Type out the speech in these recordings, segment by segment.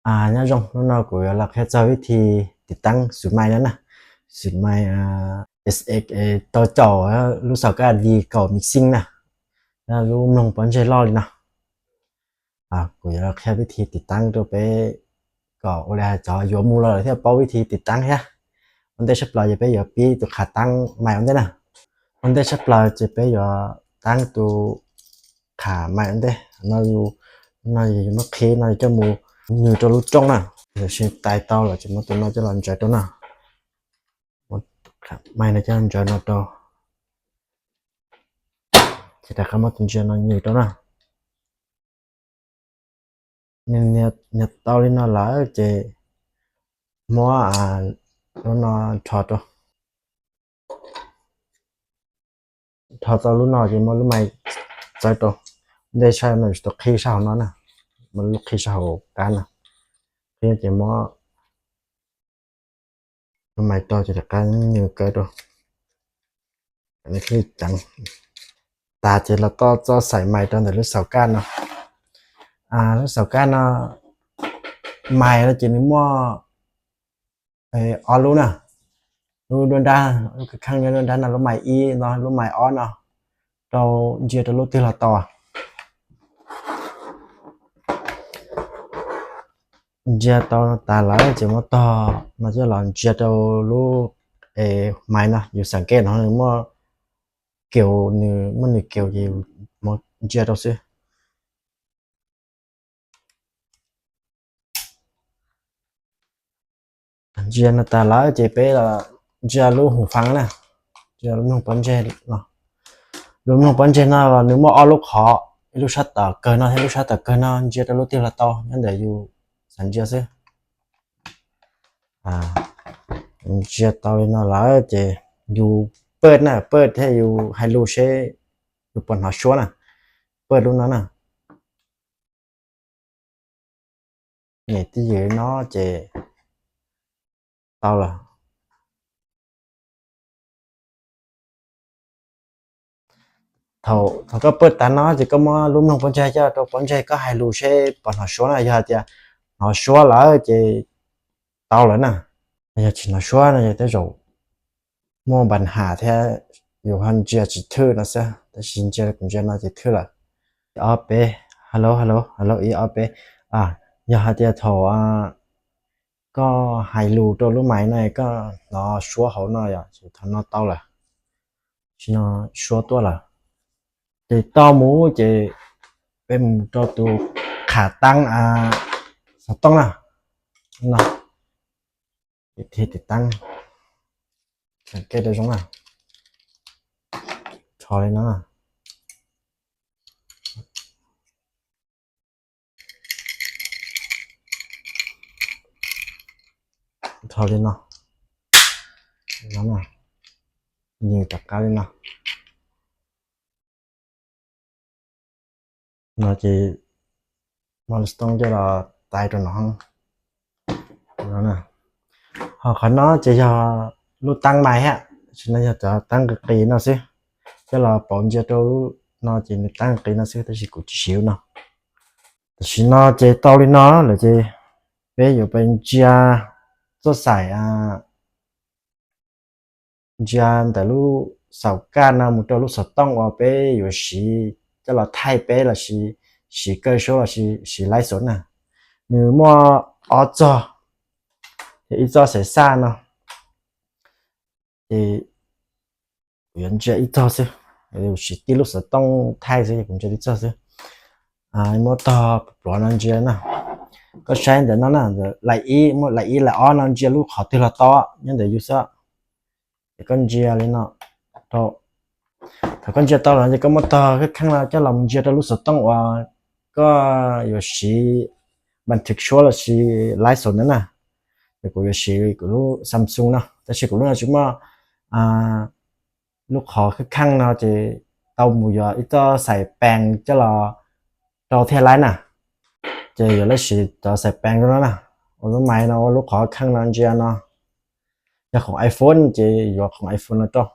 Nyob zoo, hnub no kuv yuav los qhia txog vib thi tiv taab xws mais no na. Xws mais S X tau caum lub xaus kab D kaum mixing na, lub mloog pob ntseg loj li no. Kuv yuav los qhia vib thi tiv taab rau peb kom ua li hais cov yuav mus los lawm thiaj paub vib thi tiv taab thiab. Ua ntej tshaj plaws ces peb yuav pib tus qhab taab mais ua ntej na. Ua ntej tshaj plaws ces peb yuav taab tus qhab mais ua ntej no. Yus, no yus muab qhib no yus coj mus nws rau lub rooj na. Yus tais tau lawm ces muab tus no coj los ntsaws rau na. Muab qhab mais no coj ntsaws no rau, ces rov qab muab tus ntsia no nws rau na. Nws tau li no lawm ces muab lub no rho rau. Rho tau lub no ces muab lub mais txawb rau. Ntej tshaj no yus tau qhib sab hauv no na, muab lub qhib sab hauv kab no, qhib ces muab lub mais rau ces rov qab nws kaw rau. Ceev tas ces los toj txoj xaim mais rau ntawm lub xaus kab no. Lub xaus kab no, mais no ces nws muaj ob lub na. Lub duab nrab, lub kab kheej nyob duab nrab no, lub mais ib no, lub mais ob no, rau ntsia rau lub twg los tau. Ntsia tau tas lawm ces muab tog no coj los ntsia rau lub mais no. Yus xam kev no nws muaj kev, nws muaj nws kev ces muab ntsia rau xwb. Ntsia no tas lawm ces peb los ntsia lub hum fang na, ntsia lub mloog pob ntseg no. Lub mloog pob ntseg no los nws muaj ob lub qhov, ib lub sab tom kawg no thiab lub sab tom kawg no, ntsia rau lub twg los tau nyob ntawm yus xav ntsia xwb. Ntsia tau li no lawm ces yus pawj na, pawj thiab yus hais lus seb yus puas hnov suab na. Pawj lub no na. Niam tij yws no ces tau lawm. Thaum koj pawj tas no ces koj muab lub mloog pob ntseg coj rau pob ntseg, koj hais lus seb puas hnov suab na. Yog hais tias hnov suab lawm ces tau lawm na. Yog tsis hnov suab no yog tej zaum muaj npa ham thiab yus ho ntsia tsis thwj no xwb, tab sis ntsia kuv ntsia no ces thwj lawm. Ob peb, hello hello hello, ib ob peb. Yog hais tias thaum koj hais lus rau lub mais no koj hnov suab hauv no yom, ces thaum no tau lawm, sim no suab tuaj lawm. Ces tau mus ces peb mus rau tus qhab taab xov tooj na. No, tiv taab, kev rau zoo na, rho li no. Rho li no, nws rov qab li no. No ces muab lub xov tooj coj los tais rau no. Ho qhov no ces yog lub taab mais hab, sim no yog cov taab qis qis no xwb. Coj los pauv ntsia rau lub no ces nws taab qis qis no xwb, tab sis kuv tsis siv lub no. Tam sim no ces tau li no lawm ces peb yuav pais ntsia txoj xaim, ntsia ntawm lub xaum kaj no mus rau lub xov tooj uas peb yuav siv coj los thaij peb los sis siv kaw suab los sis siv laib xov na. Nws muaj ob txog, ib txoj xaim xaj no, ces kuv yuav ntsia ib txog xwb, siv tib lub xov tooj thaij xwb, kuv ntsia tib txog xwb. Muab tog pluav no ntsia na. Koj saib ntawm no na, lais ib, muaj lais ib lais ob no ntsia lub qhov twg los tau nyob ntawm yus xwb. Ces koj ntsia li no rau. Thaum koj ntsia tau lawm ces koj muab tog kheej kheej no coj los ntsia rau lub xov tooj uas koj yuav siv npas thwv suab los sis laib xov ntawd na. Ces kuv yuav siv kuv lub Samsung no, tab sis kuv lub no tsis muaj lub qhov kheej kheej no ces tau mus yuav ib txoj xaim pees coj los rau thiaj laib na. Ces yuav lab siv cov xaim pees no na, ua lub mais no ua lub qhov kheej no ntsia no. Yog khoom iPhone ces yuav khoom iPhone no rau.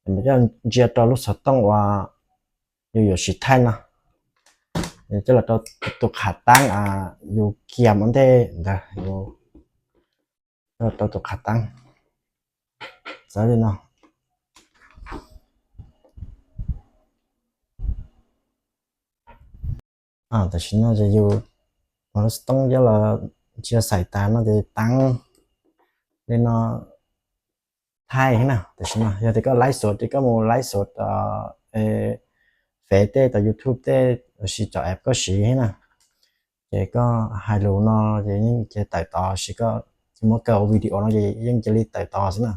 Ces mus coj ntsia rau lub xov tooj uas yus yuav siv thaij no. Coj los rau tus qhab taab, yus kiam ua ntej ntawd, yus coj los rau tus qhab taab, txawv li no. Tam sim no ces yus muab lub xov tooj coj los ntsia xaiv tas no ces taab li no thaij na. Tam sim no yog tias koj laib xov ces koj mus laib xov fev tej, tau YouTube tej, los sis cov app koj siv na, ces koj hais lus no ces yeej cia tawm tod, sis koj muab kaw ua video no ces yeej cia li tawm tod xwb na.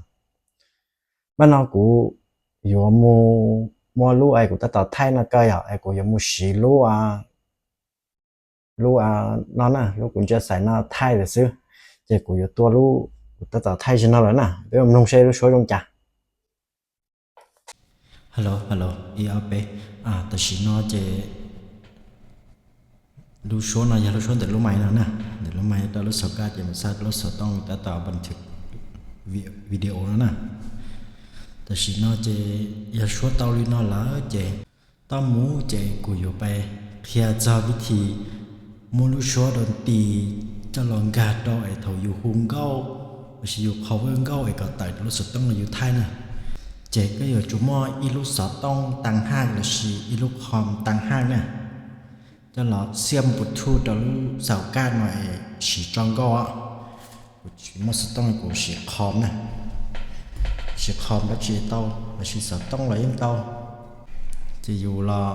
Pab no kuv yuav mus muab lub es kuv tab tom thaij no kaw yom, es kuv yuav mus siv lub, lub no na, lub kuv ntsia xaiv no thaij lawm xwb, ces kuv yuav tua lub kuv tab tom thaij zaum no lawm na. Peb mus mloog seb lub suab zoo cas. Hello, hello, ib ob peb. Tam sim no ces lub suab no yog lub suab ntawm lub mais no na, ntawm lub mais rau lub xauv kaj ces mus xa lub xov tooj tab tom npaj thwm video no na. Tam sim no ces yog suab tau li no lawm ces toj mus ces kuv yuav pib qhia txog vib thib muab lub suab doo tis coj los nkag rau es thaum yus hu nkauj los sis yus qhov vwj nkauj es kom tawm rau lub xov tooj los yus thaij na. Ces koj yuav tsum muaj ib lub xov tooj tag haj los sis ib lub qhov tag haj na, coj los xiaj Bluetooth rau lub xauv kaj no es siv tso nkauj. Kuv tsis muaj xov tooj, kuv siv qhov na, siv qhov dab tsi tau, los sis xov tooj los yeej tau. Ces yus los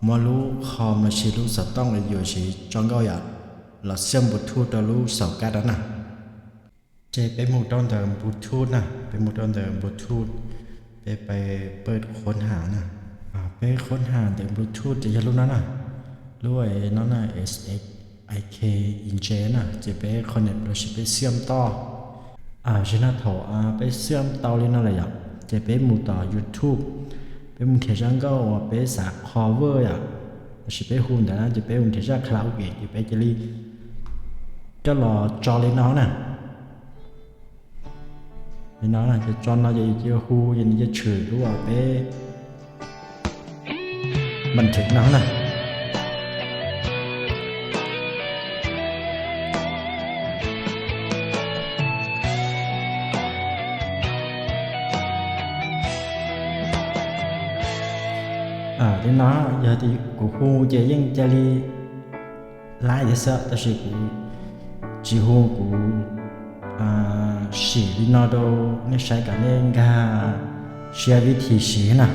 muab lub qhov los sis lub xov tooj uas yus siv tso nkauj yom, los xiaj Bluetooth rau lub xauv kaj no na. Ces peb mus rau ntawm Bluetooth na, peb mus rau ntawm Bluetooth, peb pais pawj qhov has na. Peb qhov has ntawm Bluetooth ces yog lub no na, lub no na, S X I K I J na, ces peb connect los sis peb xiaj tau. Tam sim no thaum peb xiaj tau li no lawm yom, ces peb mus tom YouTube, peb mus nrhiav zaj nkauj uas peb xav qhov vwj yom, los sis peb hu ntawd na, ces peb mus nrhiav zaj karaoke ces peb cia li coj los tso li no na. Li no ces tso no ces yus cia hu ces nws cia tshwm lub uas peb npaj thwm no na. Li no yog tias kuv hu ces yeej cia li laib thiab xwb, tab sis kuv tsis hu, kuv sim li no rau nej saib kom nej nkag siab vib thib siv na.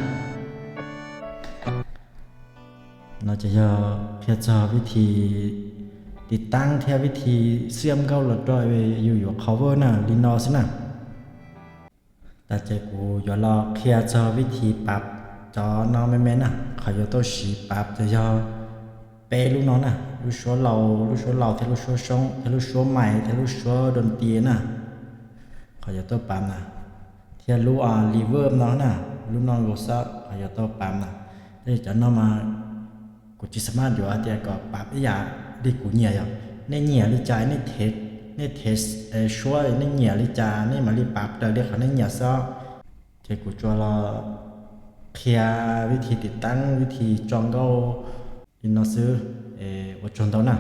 No ces yog qhia txog vib thib tiv taab thiab vib thib xiaj nkauj los rau yus yuav qhov vwj na, li no xwb na. Tam ces kuv yuav los qhia txog vib thib pav cov no me me na. Qhov yuav tau siv pav ces yog peb lub no na, lub suab laus, lub suab laus thiab lub suab soob thiab lub suab mais thiab lub suab doo tis na. Qhov yuav tau pav na, thiab lub reverb no na, lub no nkaus xwb, qhov yuav tau pav na. Tab sis cov no mas kuv tsis xav maj yuav tias kom pav ib yam li kuv nyiam yom. Nej nyiam li cas, nej thev suab nej nyiam li cas nej mam li pav raws li qhov nej nyiam xwb. Ces kuv tsuas los qhia vib thib tiv taab, vib thib tso nkauj li no xwb. Ua tsaug ntau na.